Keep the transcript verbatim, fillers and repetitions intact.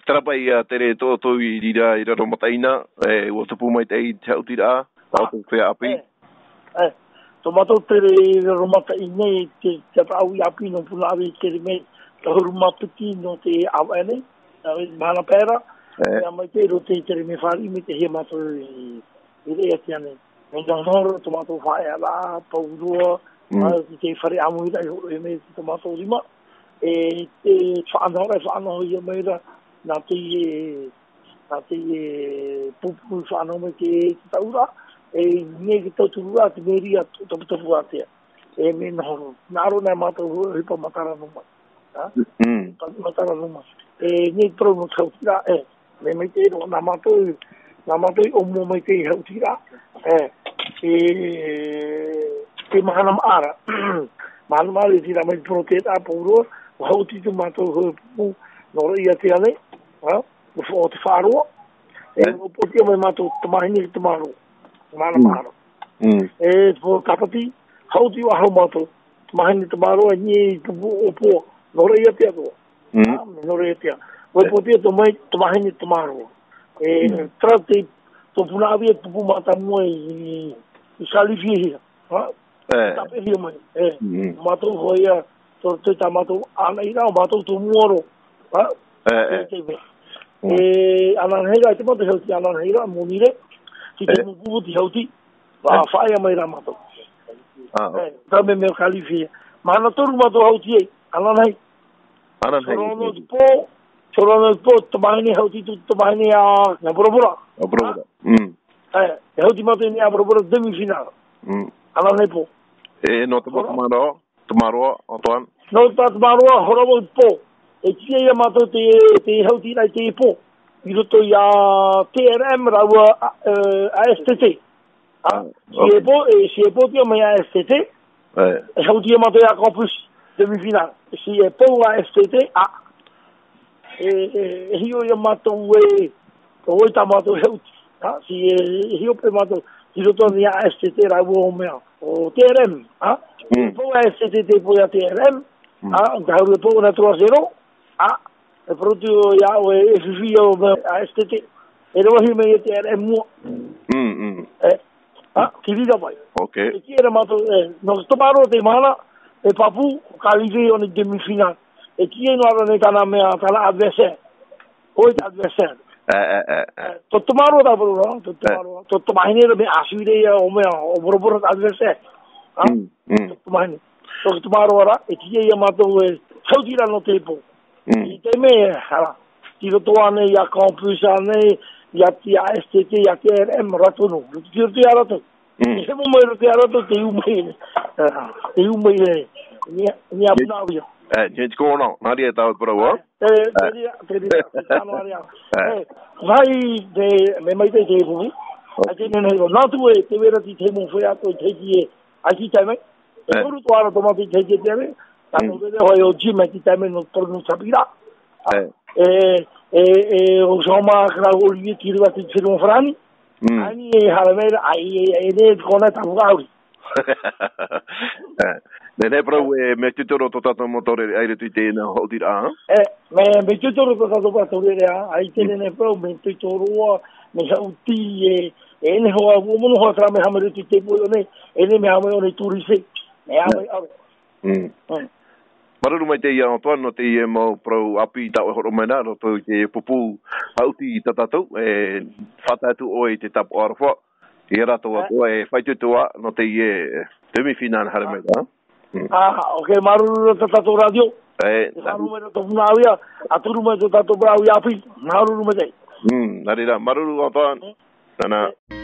Terā paʻi, ā, tere tō, tō i rira i raro mataʻina, e, ʻua tupu mai te, te haʻutiraʻa, ʻo tō feiā ʻāpī. E, e, tō mātou tere i raro mataʻina, te, te rāʻau i ʻāpī nō Punaʻauia i tere mai, tahuru mā piti nō te ʻāvaʻe nei, ā, mahana pae ra, e, ʻia mai te roto i tere mai fāriʻi mai te hia mātou i, i reira atu nei. Mai nohoro tō mātou faʻaea ra, pauroa, mm, ā, i te fare ʻāmuiraʻa i hōroʻa mai i tō mātou rima. E, te faʻanahoraʻa, e faʻanahohia mai ra, nā te, e, nā te, e, pupu i faʻanaho mai te, te taura, e, nei te tauturu ra, te meri a to-, taputapu ātea. E, mea nohoro. Nā ʻō nei mātou ʻohipa matara noa mai. Ha? Mm. Matara noa mai. E, nei parau nō te haʻutiraʻa, e, mea maitaʻi roa, nā mātou, nā mātou i ʻōmua mai te haʻutiraʻa, e, e, te mahana maʻa ra. Mahana maʻa ra, i tira mai te porotētaʻa pauroa, ʻua haʻuti tō mātou hōʻē pupu, nō Raʻiātea nei, ha? ʻO te faʻaroa. E, e, ʻua pōtia mai mātou, tamāhine i te tamāroa. Mahana maʻa ra. Mm. E, te pō tāpati, haʻuti faʻahou mātou. Tamāhine tamāroa, nei pupu ʻōpua, nō Raʻiātea atoʻa. Mm. Ā, nō Raʻiātea. ʻUa pōtia tō mai, tamāhine tamāroa. E, mm, terā te, tō Punaʻauia pupu mātāmua i, i kalifihia. Ha? E. Tāpeʻahia mai. E. Mm. Mātou hoʻi ā, tō, tō tā mātou anairaʻa, mātou tō mua roa. Ha? E, e. Te, te, mm, e, ananahi ra, te mātou haʻuti ananahi ra, Monirē. Te, e, te mau pupu te haʻuti. Ā, e, faʻaea mai rā mātou. Ā, e, tā mea mea kalifihia. Mahana toru mātou haʻuti ai, ananahi. Ananahi. Horo noa te pō, horo noa te pō, tamāhine haʻuti tō, tamāhine a, a Bora Bora. A Bora Bora. Mm. E, e haʻuti mātou i niʻa a Bora Bora demi-finale. Mm. Ananahi pō. E, nō te horo. Tamāroa, tamāroa, Antoine. Nō tā tamāroa, horo mau pō. E tiʻa ia mātou te, te haʻutiraʻa i te pō. I roto i a T R M rāua, a, e, A S T T. Ā, ah, ok. Sia pō, e, sia pō te mea A S T T. E. E haʻuti ia mātou i a Campus, demi-finale. Sia pō A S T T, ā. E, e, e hiʻo ia mātou e, ʻo vai tā mātou haʻuti. Ā, sia, e hiʻo paʻi mātou, i roto nei i a A S T T rāua ʻo mea, ʻo T R M, ā. Mm. Pō A S T T, te pō i a T R M, mm, ā, tahuru e pō nā trois zéro, ā. E parau atu ia ʻoe e fifi ia ʻo mea A S T T. E rave mai ia T R M mua. Mm, mm. E, ā, te reira mai. Ok. E tiʻa ra mātou, e, nō te tamāroa te mahana, e pāpū, kalifihia ʻōna i demi-finale. E tiʻa noa ra nei tāna mea, tāna adversaire. ʻOe te adversaire. E, e, e, e. E, tō tamāroa tā parau ra, tō tamāroa. Tō tamāhine ra mea ʻāsui ra ia ʻo mea, ʻo Bora Bora te adversaire. Ā? Mm, mm. Tō tamāhine. Tō tamāroa ra, e tiʻa ia mātou e, haʻuti ra nō te pō. Mm. I te mea, ā, i roto ānei i a Campus ānei, i a, i a A S T T, i a T R M, rātou nō. I roto ia rātou. Mm. E hemo mai roto ia rātou, te ū mai nei. Ā, te ū mai nei. Nei, nei a Punaʻauia. E, te, te kōnā, nā reira tāua parau, ā? E, te reira, te reira, te tano area. E. E, vai, te, mea maitaʻi te pupu. Ok. Ai te nenei roa. Nā atu e, te vera te, te hemo fea, te, te, te, ai te taime. E, e, toru toa ra tō mātou i te, te, te, te, tātou, mm, rere hoʻi ʻo Jim, i te taime nō, toru nō Tapira. E. E, e, e, ʻo Jean-Marc rāua Olivier, tiro atu i te feroma farāni. Mm. Ani e haere mai ra, ai, e, e, nei, kona e tapu auri. E. Nei, nei, parau, e, mea tūtoro tō tātou mau taureʻareʻa i roto i teie nei haʻutiraʻa. E, mea, mea tūtoro tō tātou mau taureʻareʻa, ai te, mm, nei, nei, parau, mea tūtoro, mea haʻuti, e, e, nei, hoa, ua mono hoa, terā mea haere mai roto i te pō nei, e, nei, mea haere mai ʻōna i tūrisi. Mea haere mai, aro. Mm. Mm. Māuruuru maitaʻi ia Antoine, nō teie mau parau ʻāpī tā ʻoe e hōroʻa mai ra, roto i te pupu haʻuti tā tātou, e faʻatae atu ʻoe i te tāpaʻo aroha, ia rātou atoʻa e faʻaitoito ā, nō teie demi-finale haere mai ra. Mm. Ah, ok, māuruuru tā tātou rātio. E, e, māuruuru mai ra tō Punaʻauia, a turu mai tō tātou parau ʻāpī, māuruuru maitaʻi. Mm, nā reira, māuruuru Antoine. Mm. Nana. E.